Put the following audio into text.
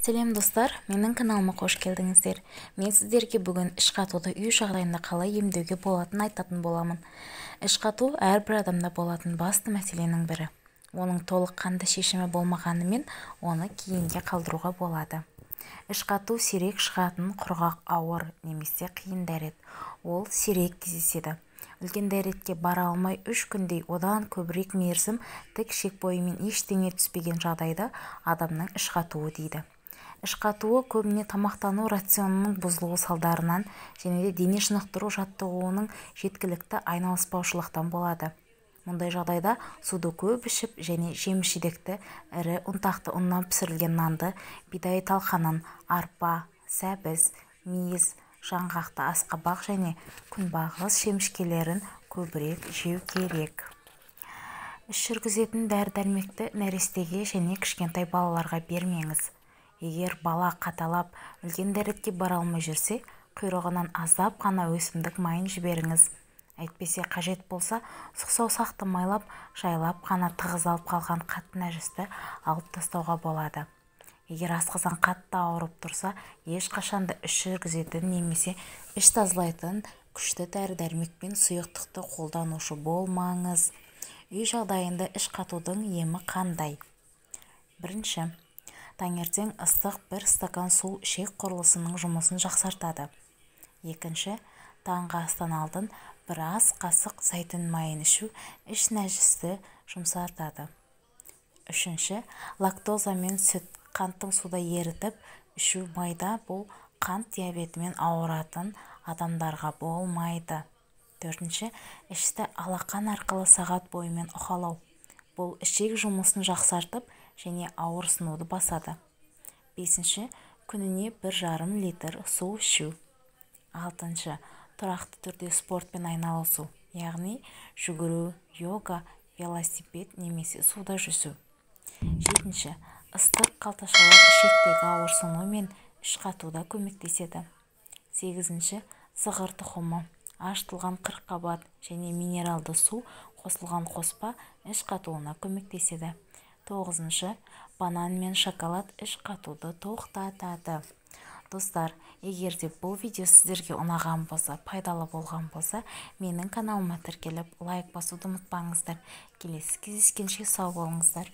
Сәлем, достар! Менің каналыма қош келдіңіздер. Мен сіздерге бүгін іш қатуды үй жағдайында қалай емдеуге болатынын айтатын боламын. Іш қату әрбір адамда болатын басты мәселенің бірі. Оның толыққанды шешімі болмағанымен, оны кейінге қалдыруға болады. Іш қату сирек шығатын құрғақ, ауыр немесе қиын дәрет. Ол сирек кездеседі. Үлкен дәретке бара алмай, 3 күндей, одан көбірек мерзім тік ішек бойымен ештеңе түспеген жағдайды адамның іш қатуы дейді. Іш қатуы көбіне тамақтану рационының бұзылуы салдарынан және де дене шынықтыру жаттығуының жеткілікті айналыспаушылықтан болады. Мұндай жағдайда суды көп ішіп және жеміс-жидекті, ірі ұнтақты ұннан пісірілген нанды, бидай талқанын, арпа, сәбіз, мейіз, жаңғақты, асқабақ және күнбағыс шемішкелерін көбірек жеу керек. Іш жүргізетін дәрі-дәрмекті нәрестеге және кішкентай балаларға бермеңіз. Егер бала қаталап, үлкен дәретке бара алмай жүрсе, құйрығынан аздап қана өсімдік майын жіберіңіз. Әйтпесе, қажет болса, сұқ саусақты майлап, жайлап қана тығыздалып қалған қатты нәжісті алып тастауға болады. Егер асқазан қатты ауырып тұрса, ешқашан да іш жүргізетін немесе іш тазалайтын күшті дәрі-дәрмек пен сұйықтықты қолданушы болмаңыз. Үй жағдайында іш қатудың емі қандай? Бірінші, таңертең ыстық бір стакан су ішек құрылысының жұмысын жақсартады. Екінші, таңғы астан алдын бір ас қасық зәйтүн майын ішу іш нәжісті жұмсартады. Үшінші, лактоза мен сүт қанттың суда ерітіп ішу пайда. Бұл қант диабетімен ауыратын адамдарға болмайды. Төртінші, ішті алақан арқылы сағат бойымен уқалау. Бұл ішек жұмысын жақсартып және ауырсынуды басады. Бесінші, күніне 1,5 литр су ішу. Алтыншы, тұрақты түрде спортпен айналысу, яғни жүгіру, йога, велосипед немесе суда жүзу. Жетінші, ыстық қалташалар ішектегі ауырсыну мен іш қатуда көмектеседі. Сегізінші, зығыр тұқымы, ашытылған қырыққабат және минералды су қосылған қоспа іш қатуына көмектеседі. Тоғызыншы, банан мен шоколад іш қатуды тоқтатады. Достар, егер де бұл видео сіздерге ұнаған болса, пайдалы болған болса, менің каналыма тіркеліп, лайк басуды ұмытпаңыздар. Келесі кездескенше сау болыңыздар!